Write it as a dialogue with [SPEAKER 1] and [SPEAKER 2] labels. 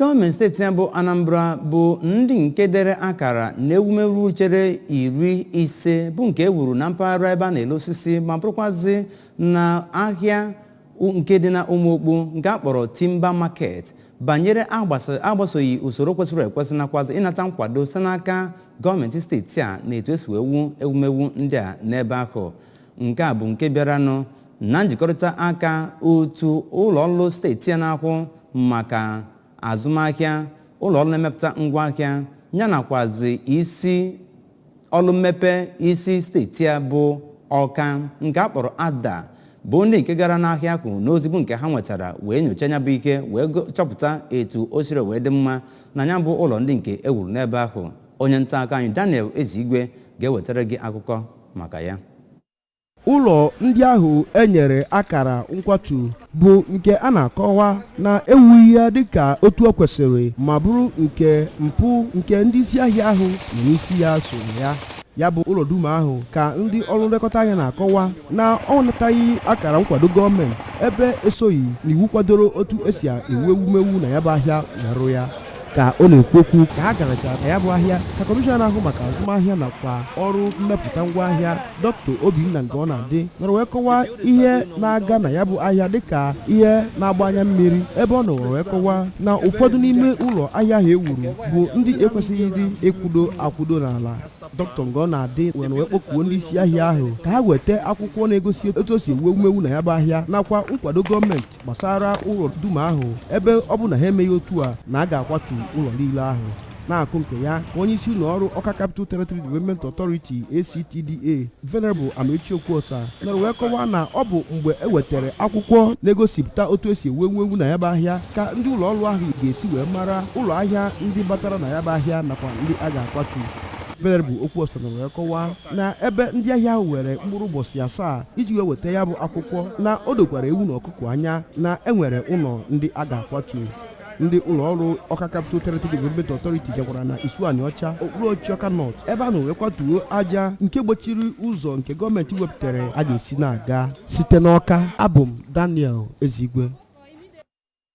[SPEAKER 1] Gọọmenti steeti ya bụ Anambra bụ ndị nke dere akara na ewumewu chere 50 bụ nke e wuru na mpaghara ebe a na-ele osisi ma bụrụkwazị na ahịa nke dị na Ụmụokpu nke a kpọrọ Timber Market banyere agbasoghị usoro kwesịrị ekwesị nakwazị ịnata nkwado site n'aka gọọmenti steeti a na etu esi wee wu ewumewu ndị a n'ebe ahụ. Nke a bụ nke bịaranụ na njikọrịta aka otu ụlọ ọrụ steeti a na-akwụ maka azụmahịa, ụlọ ọrụ na-emepụta ngwaahịa ya nakwazi isi ọrụ mmepe isi steeti a bụ Ọka nke a kpọrọ ASDA, bụ ndị nke gara n'ahịa ahụ n'ozi bụ nke ha nwetara wee nyocha ya bụ ike wee chọpụta etu o siri wee dị mma na ya bụ ụlọ ndị nke e wuru n'ebe ahụ. Onye nta akụkọ anyị Daniel Ezigwe ga-ewetara gị akụkọ maka ya.
[SPEAKER 2] Ụlọ ndị ahụ e nyere akara nkwatu bụ nke a na-akọwa na ewughị ya dịka otu o kwesịrị ma bụrụ nke mpụ nke ndị isi ahịa ahụ nọ n'isi ya so na ya. Ya bụ ụlọ dum ahụ ka ndị ọrụ nlekọta anya na-akọwa na ọ nataghị akara nkwado gọọmenti, ebe esoghị n'iwu kwadoro otu esi ewu ewumewu na ya bụ ahịa werụ ya. Ka ọ na-ekwu okwu ka ha garachara na ya bụ ahịa, ka kọmishọna na-ahụ maka azụmahịa nakwa ọrụ mmepụta ngwaahịa, Dr. Obinna Ngọnadị, nọrọ wee kọwaa ihe na-aga na ya bụ ahịa dịka ihe na-agba anya mmiri, ebe ọ nọrọ wee kọwaa na ụfọdụ n'ime ụlọ ahịa ahụ ewuru bụ ndị ekwesịghị ịdị ekwudo akwudo n'ala. Dr. Ngọnadị were wee kpọkuo ndị isi ahịa ahụ ka ha weta akwụkwọ na-egosi otu o si ewu ewumewu na ya bụ ahịa nakwa nkwado gọọmenti gbasara ụlọ dum ahụ, ebe ọ bụ na ha emeghị otu a na a ga-akwatu ụlọ niile ahụ. Na-akụ nke ya, ka onye isi ụlọ ọrụ Ọka Capital Territory Development Authority, ACTDA, Venerable Amaechi Okwuosa, nọrọ wee kọwaa na ọ bụ mgbe e wetara akwụkwọ na-egosipụta otu esi ewu ewumewu na ya bụ ahịa ka ndị ụlọ ọrụ ahụ ga-esi wee mara ụlọ ahịa ndị batara na ya bụ ahịa nakwa ndị a ga-akwatu. Venerable Okwuosa nọrọ wee kọwaa na ebe ndị ahịa ahụ were mkpụrụ ụbọchị 7 iji wee weta ya bụ akwụkwọ, na o dokwara ewu na ọkụkọ anya na enwere ụlọ ndị a ga-akwatu. Ndị ụlọ ọrụ Ọka Capital Territory Development Authority gakwara na Isuani Ọcha, okpuru ọchịchị Ọka North, ebe a nọ wee kwatuo aja nke gbochiri ụzọ nke gọọmenti wepụtara a ga-esi na-aga. Site n'Ọka, abụ m Daniel Ezigwe.